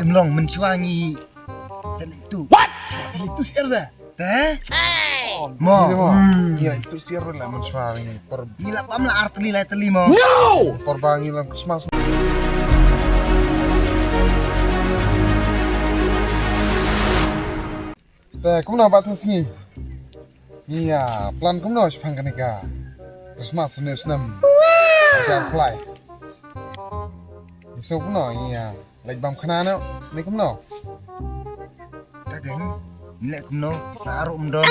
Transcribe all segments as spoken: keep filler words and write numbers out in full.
Mlong mynshuwa ngi. Te leit tuh. What? Leit tuh syiar sa. Te? Mo. Ngi te mo. Hmm. Ngi leit tuh syiar la mynshuwa ngi. Por ngi la bam la ar tylli lai tylli mo. No! Por ba ngi lam Christmas. Te kumno Bah Thang Sngi? Ngi ïa plan kumno shaphang kane ka Christmas ne snem. Wow! Jar fly. Ngi sngewbha kumno ngi ïa leit bam khana noh ne kumno? Ta keiñ, ngi leit kumno, pisa ruh ym don.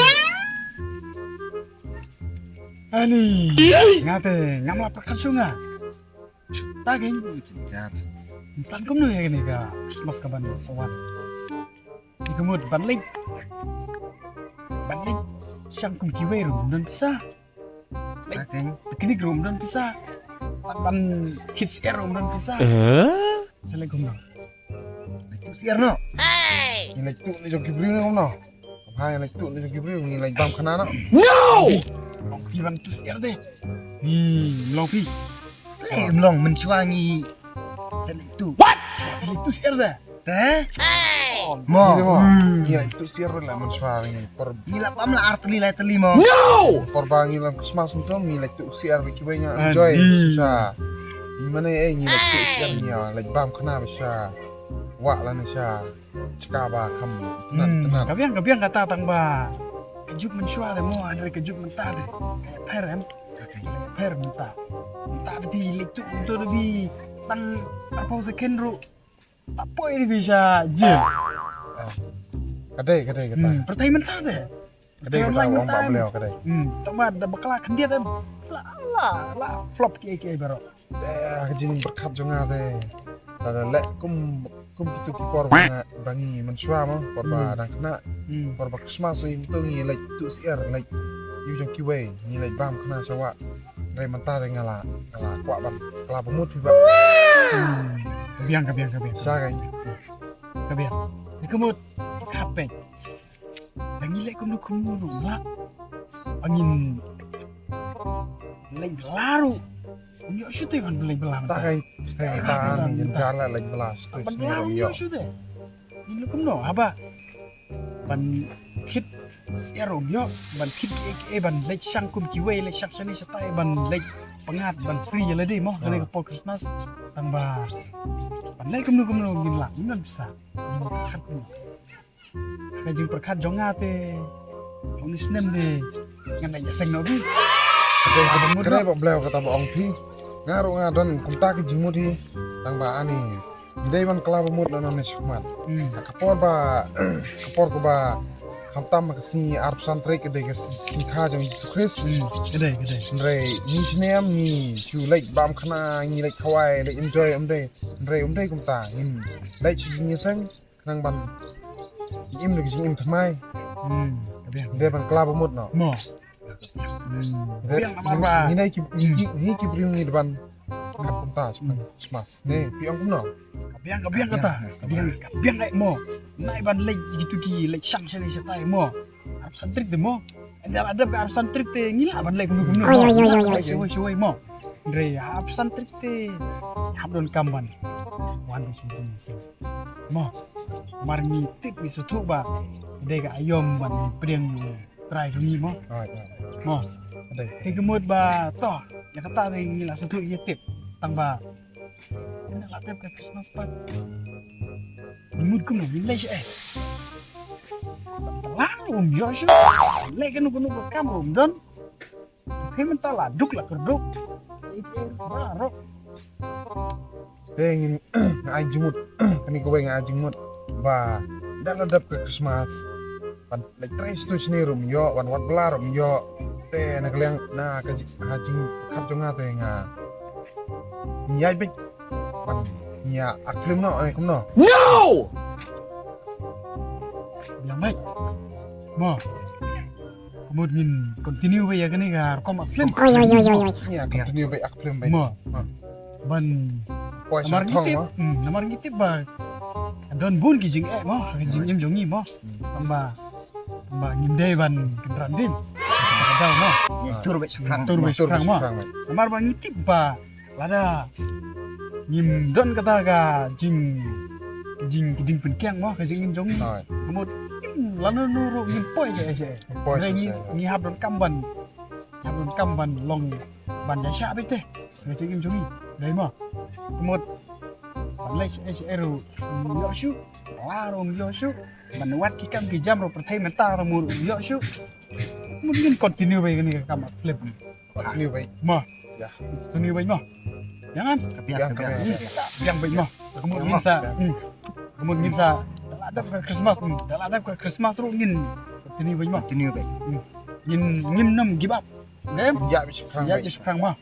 Ani, nga te ngam lah pyrkhat shuh nga. Ta keiñ, jar. Plan kumno ïa kane ka Christmas kaban sa wan? Ngi ka mut ban leit, ban leit shang kum kiwei ruh ym don pisa. Leit, ta keiñ, picnic ruh ym don pisa. Ban, ban khit syiar ruh ym don pisa. Eh? Sa leit kumno? Leit tuh syiar noh. Ngi leit tuh ne jong ki briew ne kumno? Kumba ngi leit tuh ne jong ki briew, ngi leit bam khana noh. No! Ong phi ban tuh syiar te. Ngi, mlong phi. Leh mlong mynshuwa ngi. Te leit tuh. What? Leit tuh syiar sa. Te? Mo. Ngi te mo. Hmm. Ngi leit tuh syiar la mynshuwa ngi. Por ngi la bam la ar tylli lai tylli mo. No! Por ba ngi lam Christmas mynta ngi leit tuh syiar ba kiwei ngi enjoy. Susah. Ngi mane eh ngi leit tuh syiar ngi ïa leit bam khana ba sha. Wah la ne sha. Shka ba kham itynnad, hmm, itynnad. Ka biang, ka biang kata tang ba ka juk mynshuwa te mo, hynrei ka juk mynta te ka ïapher em. Ka ïapher mynta. Mynta te phi leit tuh, mynta te phi tang arphew second ruh. Ta poi te phi sha jail. Ah. Ka dei, ka dei kata. Hmm, pyrthei mynta te. Ka dei kata, ong ba bleu ka dei. Hmm, tang ba da bakla khyndiat em. La, la, la flop kiei kiei baroh. Te ha ka jingpyrkhat jong nga te. Lada leh kum, kum kitu ki por ba nga, ba ngi mynshuwa mo, por ba dang khynnah. Hmm. Por ba Christmas ngi mynta ngi leit tuh syiar, leit ïew jong kiwei, ngi leit bam khana sha wah. Hynrei mynta te nga la, nga la kwah ban kylla ba mut phi ba. Hmm. Ka biang, ka biang, ka biang. Sa keiñ. Ka biang. Ka mut, ka peit. Ba ngi leh kumno kumno ruh lah. Ba ngin leh bylla ruh. Ym ïoh shuh te ban leh bylla. Ta keiñ, ta keiñ, ta keiñ, ta keiñ, jan la leh bylla shuh te. Ban bylla ruh ym ïoh shuh te. Ngin leh kumno haba ban khit syiar ruh ym ïoh, ban khit kiei kiei, ban leh shang kum kiwei, leh shang shane shatai, ban leh pyngngad, ban free ïa lade mo, kane ka por Christmas. Tang ba ban leh kumno kumno ngin lah, ngin pisa. Ngin pisa kumno. Ka jingpyrkhat jong nga te, ong ni snem te ngan ïaseng noh phi. Ka dei ba bleu kata ba ong phi. Nga ruh nga don kumta ka jingmut hi. Tang ba ani ngi dei ban kylla ba mut na ne shikmat. Hmm. Ka por ba, ka por kaba khamtam ka sngi arphew san tarik ka dei ka sngi kha jong Jisu Khrist. Hmm. Ka dei, ka dei. Hynrei ngi snem ngi shu leit bam khana, ngi leit khawai, leit enjoy, ym dei. Hynrei ym dei kumta, ngin leit sha jingïaseng. Khnang ban im da ka jingim thymmai. Hmm, ka biang. Dei ban kylla ba mut noh. Mo. Hmm. Ka biang namar ba ngi ne ki, ngi ki, ngi ki briew ngi dei ban. Ka kumta, hmm, Christmas. Ne, phi ong kumno? Ka biang, ka biang kata. Ka biang, ka biang eh mo. Nai ban leit kitu ki, leit shang shane shatai mo. Arphew san tarik te mo. Ynda la dep ka arphew san tarik te ngi lah ban leh kumno kumno. Oi, oi, oi, oi, oi. Shawei, shawei mo. Hynrei arphew san tarik te hap donkam ban wan da shisha shisha mo. Namar ngi tip ngi sngewthuh ba dei ka aïom ban pdiang ïa u Trai jong ngi mo. Oi, oi. Mo. Dei. Te ka mut ba to ïa kata te ngi la sngewthuh ïa tip. Tang ba ynda la dep ka Christmas pat ngi mut kumno ngin leh sha eh. Lang um ïoh shuh. Leh kano kano ka kam ruh ym don. Phi mynta la duk la kyrduk. Baroh. Te ngin nga ai jingmut. Kane kawei nga ai jingmut ba da la dep ka Christmas ban leit trei shane shane ruh ym ïoh, ban wad bylla ruh ym ïoh. Te na ka liang na ka jing, ha jingpyrkhat jong nga te nga, ngi ïaid beit ban ïa act film noh, eh, kumno? No! Biang beit. Mo. Ka mut ngin continue beit ïa kane ka rukom act film. Oi, oi, oi, oi, oi. Ïa continue beit act film beit. Mo. Ha. Ban poi namar ngi tip, hmm, namar ngi tip ba don bun ki jingeh mo, ka jingim jong ngi mo. Hmm. Tang ba, tang ba ngim dei ban kynran dien. Ka dei mo. Ngi tur beit shaphrang. Tur beit shaphrang mo. Namar ba ngi tip ba lada ngim don kata ka jing jing, jingpynkiang mo ka jingim jong ngi. Ka mut, lano lano ruh ngim poi sha sha. Ngi hap donkam ban, hap donkam ban long, ban ïa shah beit te ka jingim jong ngi. Dei mo. Ka mut, ban leit sha sha ruh ym ïoh shuh, la ruh ym ïoh shuh, ban wad ki kam ki jam ruh pyrthei mynta ruh ym ïoh shuh. Ka mut ngin continue beit kane ka kam film. Continue beit mo. Continue beit mo. Jangan. Ka biang, ka biang. Biang beit mo. Ka mut ngin sa, ka mut ngin sa, da la dep ka Christmas, da la dep ka Christmas ruh ngin continue beit mo. Continue beit. Ngin, ngim nym give up. Ïa beit shaphrang, ïa beit shaphrang mo.